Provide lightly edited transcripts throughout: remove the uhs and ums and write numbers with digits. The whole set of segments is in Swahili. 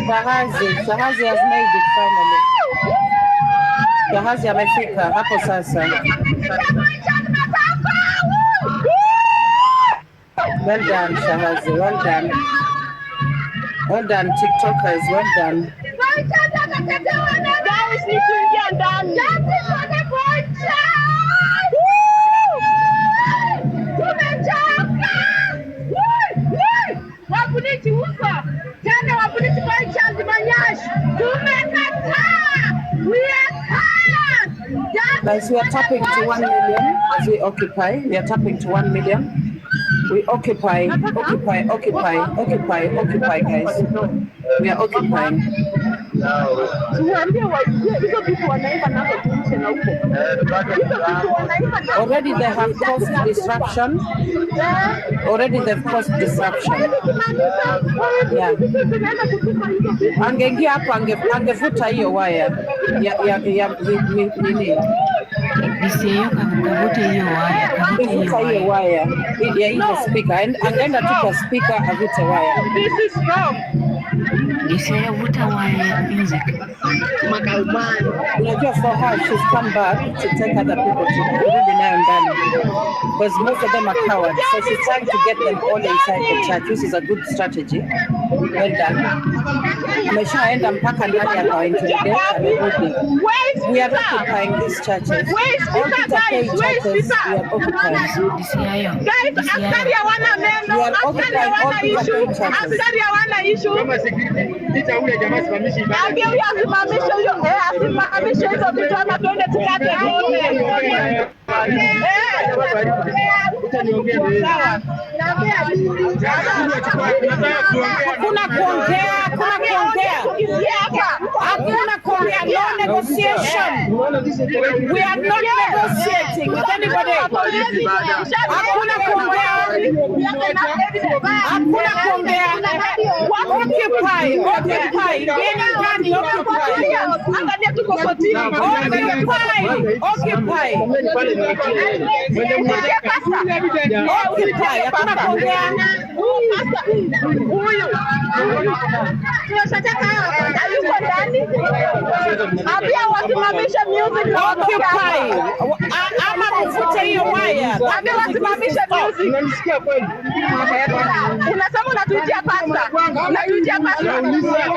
Shahazi has made it finally. Shahazi amefika hapo sasa. Well done, Shahazi. Well done. Well done, TikTokers. Well done. Guys, ni kuingia ndani. Tumechoka. Wabuniti huko. Tena wabuniti kwa Charles Manyash. Tumekataa. We are tired. Guys, we are tapping to 1 million as we occupy. We are tapping to 1 million. We occupy, occupy, occupy, occupy, occupy, guys. We are occupying. Tuambie waingie hizo vitu wanaimba nazo tuishe na huko. Hizo vitu wanaimba nazo. Already they have caused disruption. Already they've caused disruption. Yeah. Angeingia hapo angevuta hiyo waya ya nini? DCIO kavute hiyo waya, kavute hiyo Angevuta hiyo waya. waya ya hiyo speaker. Angeenda tu kwa speaker avute waya. This is wrong. DCIO vuta waya ya music. Unajua, for her, she's come back to take other people to kurudi nayo ndani because most of them are cowards, so she's trying to get them all inside the church, which is a good strategy. Well done. Ameshaenda mpaka ndani akawaintimidate, amerudi. We are occupying these churches, all Peter K churches we are occupying. DCIO. Guys, askari DCIO. hawana We meno, are askari occupying all hawana Peter K issue, churches. Askari hawana issue. Ambia huyo asimamishe huyo, asimamishe hizo vitu ama tuende tukate zote. Sawa. Hakuna kuongea, hakuna kuongea, hakuna kuongea. No negotiation. We are not negotiating with anybody. Hakuna kuongea, hakuna kuongea. Occupy, occupy. Ingieni ndani, occupy. Angalia tuko kotini. Occupy, occupy, occupy. Hakuna kuongea. Huyu hayuko ndani, ambia wasimamishe music na watoke Occupy. hapa. Ama mvute hiyo waya. That Ambia music needs to wasimamishe stop. music. Unasema unatuitia pasta, unatuitia pasta.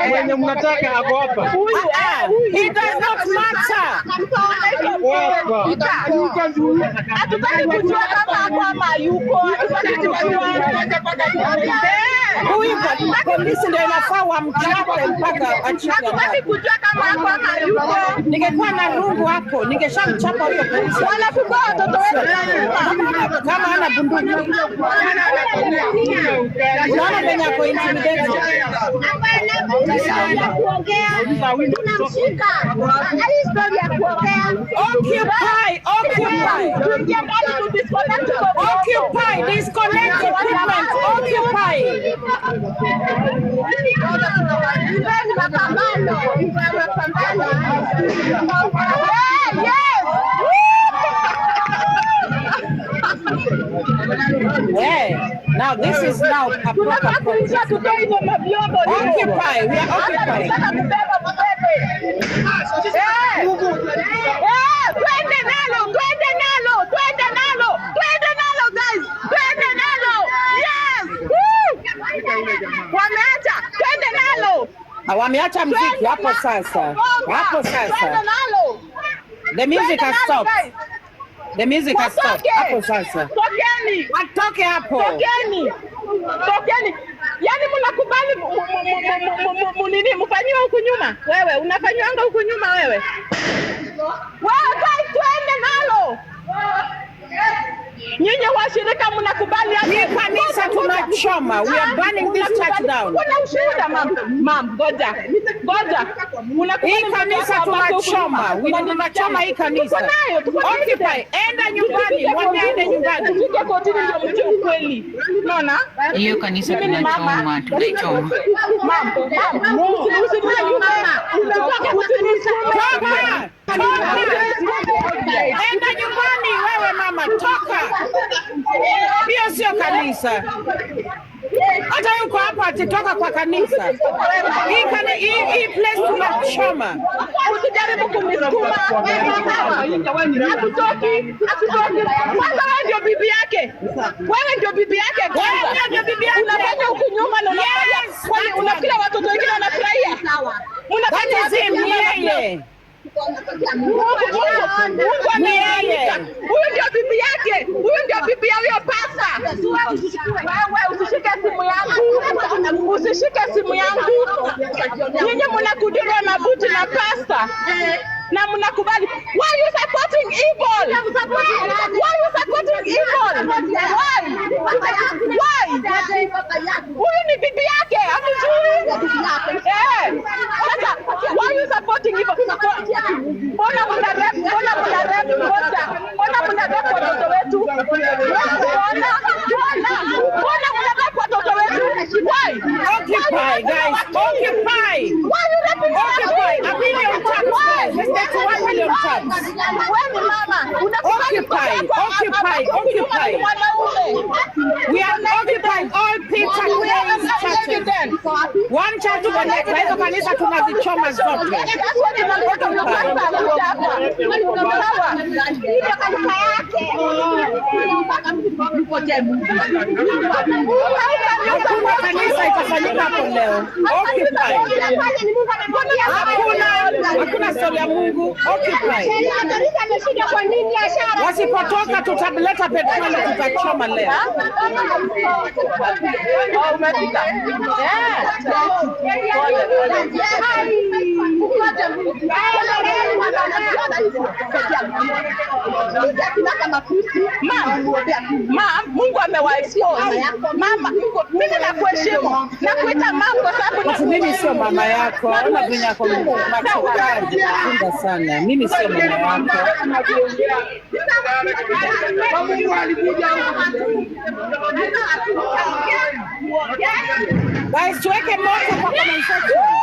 Mwenye mnataka ako hapa. Huyu Ah, huyu it does not matter. Hatutaki kujua kama ako ama hayuko, hatutaki kujua. Huyu polisi ndio inafaa wamchape mpaka achike Hatutaki adabu. kujua kama ako ama hayuko. Ningekuwa na rungu hapo, ningeshamchapa huyo polisi Wanachukua watoto wetu na nyuma. Kama hana bunduki. Unaona venye ako intimidated. Kuongea tunamshika. Hii story ya kuongea. Occupy, occupy. Tuingie ndani tu disconnect hizo vyombo. Occupy, disconnect equipment, occupy. Ni mapambano, mapambano. Yeah, yes. Yeah. Now this is now a proper Tunataka kuingia protest. tutoe hizo mavyombo hivyo. Occupy, we are Hata occupying. tukitaka kubeba mubebe. Twende nalo, twende nalo, twende nalo, twende nalo guys, twende nalo. Yes. Woo! Wameacha, twende nalo. Wameacha mziki Twende hapo nalo. sasa. Bomba. Hapo Twende sasa. nalo. The music Twende has nalo stopped. guys. The music has stopped. Watoke. Hapo sasa. Tokeni. Watoke hapo. Tokeni. Tokeni. Yaani mnakubali nini mfanyiwe huku nyuma? Wewe unafanyiwanga huku nyuma wewe. Wewe guys, twende nalo. Nyinyi washirika mnakubali aje? Hii kanisa Ngoja, ngoja. tunachoma. We are burning this church down. Kuna ushuhuda, mam. Mam, ngoja. Ngoja. Unakubali Hii mtoto kanisa wako abaki huku tunachoma. nyuma? We tunachoma hii Tuko kanisa. nayo, tuko na Occupy. evidence. Enda nyumbani, mwambie aende nyumbani. Tufike kotini ndio mjue ukweli. Unaona? Hiyo kanisa Mimi ni mama. tunachoma, tunaichoma. Mam, mam, usinisukume. Usinisukume. Toka! Toka! Enda nyumbani wewe mama, toka. Hiyo sio kanisa. Hata yuko hapa atitoka kwa kanisa. Hii place tunachoma. Usijaribu kunisukuma. Hatutoki, hatutoki. Kwanza wewe ndio bibi yake. Wewe ndio bibi yake kwanza. Wewe ndio bibi yake. Unafanya huku nyuma na unafanya. Yes, Kwani unafikiri watoto wengine wanafurahia? Mnafanya That is him, wapi nyuma na yeye. Mungu amelalamika. Huyu ndio bibi yake. Huyu ndio bibi ya huyo pasta. Wewe usishike simu yangu. Usishike simu yangu. Nyinyi mnakudirwa mabuti na pasta. Na mnakubali. Why you supporting evil? Why you supporting evil? Why? Why? Huyu ni bibi yake, hamjui? Eh. Sasa why you supporting evil? Mbona mna rep, mbona mna rep, ngoja. Mbona mna rep watoto wetu? Mbona? Mbona? Mbona mna rep watoto wetu? Why? Occupy, guys. Occupy. Why you raping Occupy. A million taps, guys. Let's get to 1 million taps. Wewe ni mama. Unakubali Occupy, mtoto wako occupy, abaki huku nyuma occupy. ni mwanaume. We have occupied all Peter Crane's churches. One church to the next. Na hizo kanisa tunazichoma zote. Hakuna kanisa itafanyika hapo leo. Occupy. Hakuna story ya Mungu. Occupy. Wasipotoka tutaleta petroli tutachoma leo. Oh, umefika. Ma'am, Mungu amewa-expose. Mama, Mungu, mimi nakuheshimu. Nakuita ma'am kwa sababu Basi mimi sio mama yako. Ona venye ako macho kali. Funga sana. Mimi sio mama yako. Guys, tuweke moto kwa comment section.